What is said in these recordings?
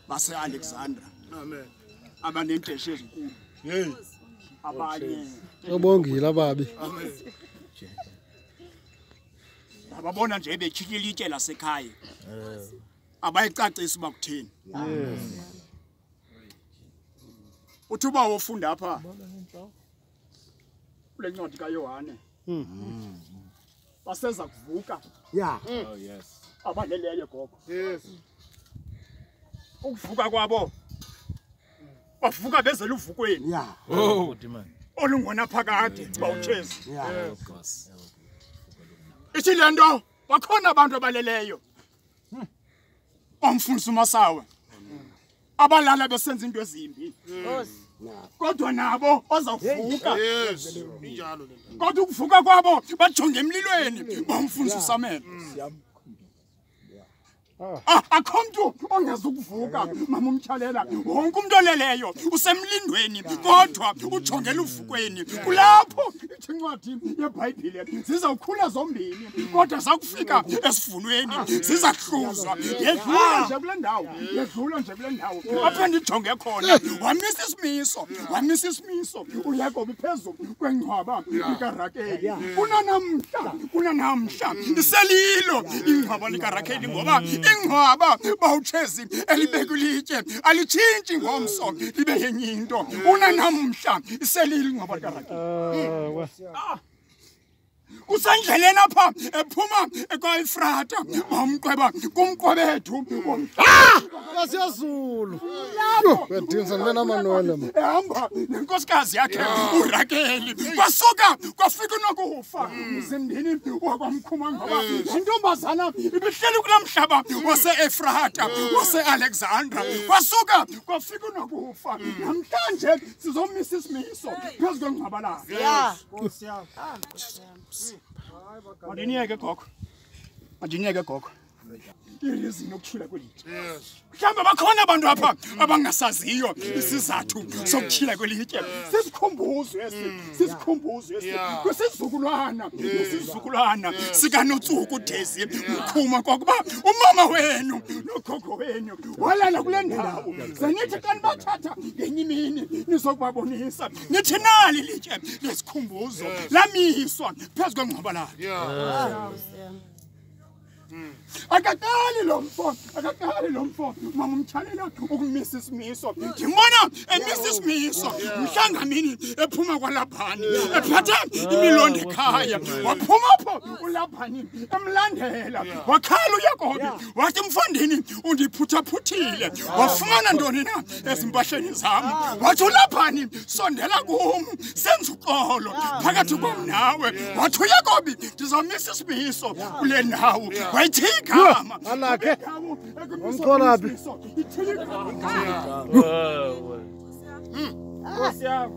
Base-Alexandra. Amen. Abaneenteshe ezinkulu. Hey. Abanye. Obongile ababi. Amen. Ababona nje betyhila ilitye lasekhaya. Abayicacisi uba kutheni. Yes. Uthi uba wofunda apha kule ncwadi kaYohane. Baseza kuvuka. Yeah. Oh yes. Abaleleyo gogo. Yes. Ukuvuka kwabo. Bavuka bezela uvukweni. Yeah. Oh, man. Olungona phakade bawuchezi. Yeah. Ithi le nto bakhona abantu abaleleyo. Omfundisi uMasawe. Abalala besenza into ezimbi. Kodwa nabo bazawuvuka. Yes. Injalo le nto. Kodwa ukuvuka kwabo bajonge emlilweni bamfundisi uSamuel. Akho mntu ongezukuvuka mama umtyhalela. Wonke umntu oleleyo usemlindweni kodwa ujongela uvukweni. Kulapho ithi incwadi yeBhayibhile zizawukhula zombini kodwa zakufika esivunweni zizahluzwa. Yedlula nje kule ndawo, yedlula nje kule ndawo apho ndijonge khona. Wamisa isimiso, wamisa isimiso uYakobi phezu kwengcwaba likaRakeli. Kunanamhla, kunanamhla iselilo ingcwaba likaRakeli ngoba ingcwaba bawuchezi elibeka ilitye alitshintshi ngomso libe yenye into. Unanamhla iselilo ingcwaba likaRakeli. Usendleleni apha ephuma ekwaEfrata bamqweba kumqwebethu. Kasiyazulu. Wedinsa ndibe namanwele mna. Ehamba nenkosikazi yakhe uRakeli. Kwasuka kwafika uNokufa mzimndini wakwamkhuma ngoba le ntombazana ibihleli kulaa mhlaba wase-Efrata wase-Alexandra. Kwasuka kwafika uNokufa. Namhlanje sizomisa isimiso phezu kwengcwaba lakhe. Mandiniyeke gogo. Mandiniyeke gogo. Irizini yokutyhila kwelitye. Mhlawumbi bakhona abantu apha abangasaziyo isizathu sokutyhila kwelitye. Sisikhumbuzo esi, sisikhumbuzo esi kwisizukulwana nesizukulwana sikaNotsuku Dezi Mkhuma kwakuba umama wenu nogogo wenu walala kule ndawo. Ze nithi xa nibathatha ngenye imini nizokubabonisa nithi nali litye lesikhumbuzo lamiswa phezu kwengcwaba lakhe. Akaqali lo mfo, akaqali lo mfo mama umtyhalela ukumisa isimiso. Ndimbona emisa isimiso mhlangamini ephuma kwaLabhani ephathe imilondo ekhaya. Waphuma apho uLabhani emlandela wakhala uYakobi wathi mfondini undiphuthaphutile wafumana ntoni na ezimpahleni zam. Wathi uLabhani sondela kum senze uxolo phakathi kwam nawe. Wathi uYakobi ndizawumisa isimiso kule ndawo. Wayithigama Alakhe. Umtholaphi? Nkosi yam.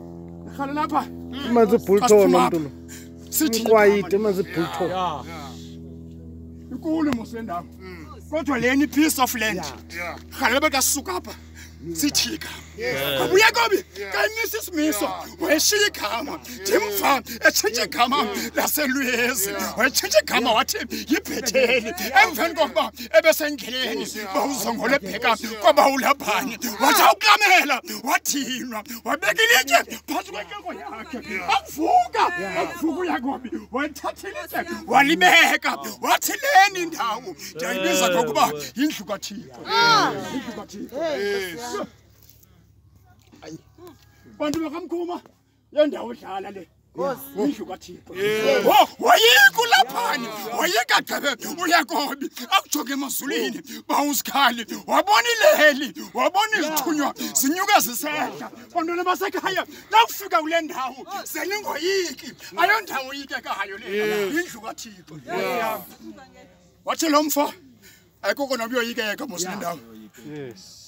Rhala lapha. Imanzi ibhulthon umntu lo. Sithi Mkwayite imanzi ibhulthon. Inkulu mos le ndawo. Kodwa leni piece of land. Rhala bekasuka apha. Sithi igama. Ngoba uYakobi kayimisa isimiso wayeshiya igama. Ndimva etshintsha igama laseLwezi. Wayetshintsha igama wathi yiBhetheli. Emveni kokuba ebesendleleni bawuzongola ebheka kwaba uLabhani. Wathi awuklamela wathinwa wabeka ilitye phantsi kwentloko yakhe. Akuvuka, akuvuka uYakobi walithatha ilitye walibeka wathi leni indawo ndiyayibiza ngokuba yindlu kaThixo. Yindlu kaThixo. Bantu bakamkhuma yendawo idlala le. Indlu kaThixo. Woyika uLabhani, woyika gqebe uYakobi akujonge emazulwini bawusikhali wabona ileli, wabona izithunywa zinyuka zisehla. Bantwana basekhaya nakufika kule ndawo seningoyiki, ayondawo oyikekayo le, yindlu kaThixo. Wathi lo mfo ayikho noba uyoyikeka mos le ndawo.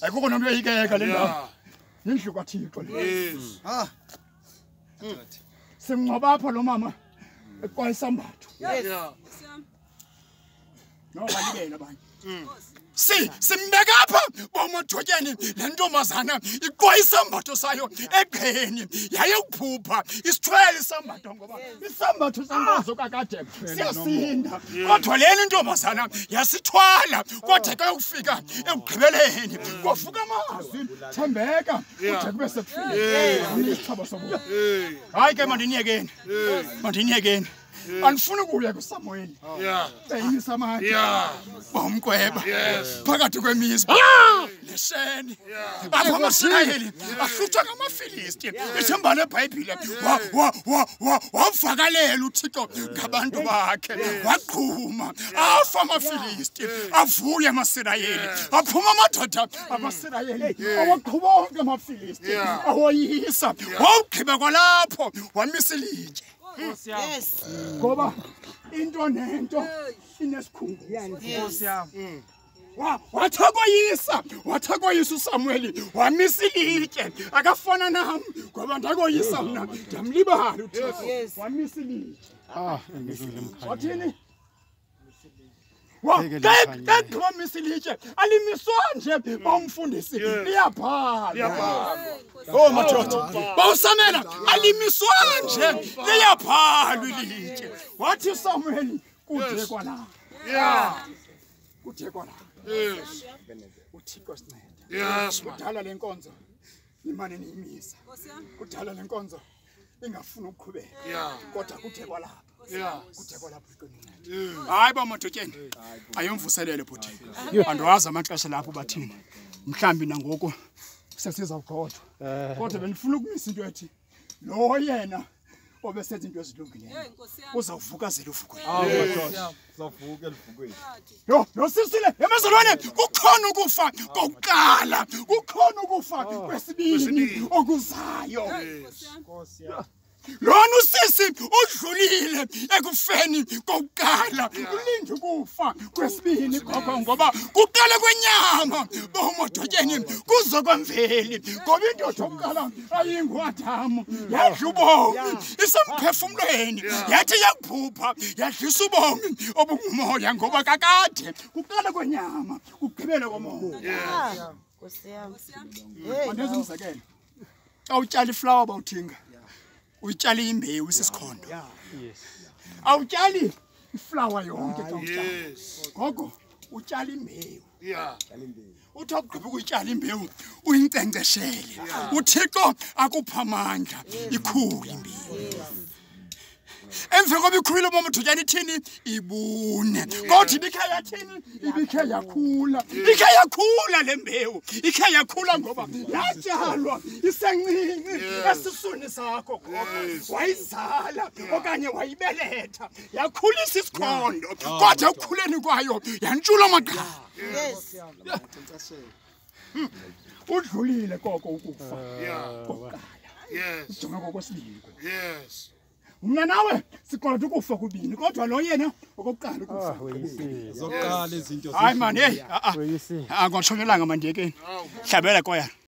Ayikho noba uyoyikeka le ndawo. Yindlu kaThixo le. Simngcwaba apha lo mama ekwayisambatho. No balibele abanye. Simbeka apha bomodotyeni le ntombazana iqwa isambatho sayo eqheni yaye ukuphupha isithwele isambatho ngoba isambatho senkonzo kakade siyasinda kodwa lena intombazana yasithwala kodwa ke ukufika ekugqibeleni kwavuka amazwi thembeka kude kube sekufika isixhobo sobomi. Hayi ke mandiniyekeni mandiniyekeni. Andifuni ukuya kuSamuel. Eyimisa amatye. Bomqweba. Phakathi kwemizwa. Lesheni. Apho amaSirayeli ahlutshwa ngamaFilisti. Ithemba leBhayibhile wavakalela uThixo ngabantu bakhe. Waqhuma. Afa amaFilisti. Avuya amaSirayeli. Aphuma amadoda amaSirayeli. Awaqhuba onke amaFilisti. Awoyisa. Wawugqiba kwalapho wamisa ilitye. Yes. Ngoba into nento inesikhungu. Wathakoyisa, wathakoyisa uSamuel, wamisa ilitye. Akafana nam ngoba ndakoyisa mna, ndamlibala uThixo. Wamisa ilitye. Wathini? Wamisa ilitye. Alimiswa nje bawumfundisi. Liyabhalwa. Oh madoda. Bawusamela alimiswa nje liyabhalwa ilitye. Wathi Samuel kude kwala. Yeah. Kude kwala. Yes. uThixo sinceda. Yes. Kudala le nkonzo imane niyimisa. Kudala le nkonzo ingafuni ukuqhubeka. Yeah. Kodwa kude kwalapha. Yeah. Kude kwalapha iqininceda. Hayi ba madotyeni. Ayomvuselele bhuti. Andiwazi amaxesha lapho bathini. Mhlambi nangoku sesizawugqothwa. Kodwa bendifuna ukumisa into ethi lo yena obesenza into ezilungileyo uzawuvuka zele uvukweni. Uzavuka elivukweni. Lo sisile emazalwane kukhona ukufa kokuqala, kukhona ukufa kwesibini okuzayo. Lona usisi udlulile ekufeni kokuqala, ulinde ukufa kwesibini gogo ngoba kuqala kwenyama bomodotyeni kuzokwemveli ngoba indoda yokuqala ayinguAdamu yadla ubomi isemphefumlweni yathi yakuphupha yadlisa ubomi obungumoya ngoba kakade kuqala kwenyama kugqibela komoya. Mandenze umzekelo. Xa utyala iflower bawuthinga utyala imbewu isisikhondo. Awutyali iflower yonke xa utyala. Gogo utyala imbewu. Uthi akugqiba ukuyityala imbewu uyinkcenkceshele. uThixo akupha amandla ikhule imbewu. Emva koba ikhulile uMamothutyana ithini ibune. Kodwa ibikhe yathini ibikhe yakhula. Ikhe yakhula le mbewu. Ikhe yakhula ngoba yatyalwa isencinci esiswini sakho gogo. Wayizala okanye wayibeletha yakhulisa isikhondo. Kodwa ekukhuleni kwayo yantshula amagqabi. Udlulile koko ukufa kokuqala. Ujonge kokwesibini. Yes. Mna nawe siqonda ukufa kubini kodwa lo yena okokuqala ukufa. Zokuqala izinto. Hayi man hey, angotshonelanga mandiyekeni. Hlabela koya.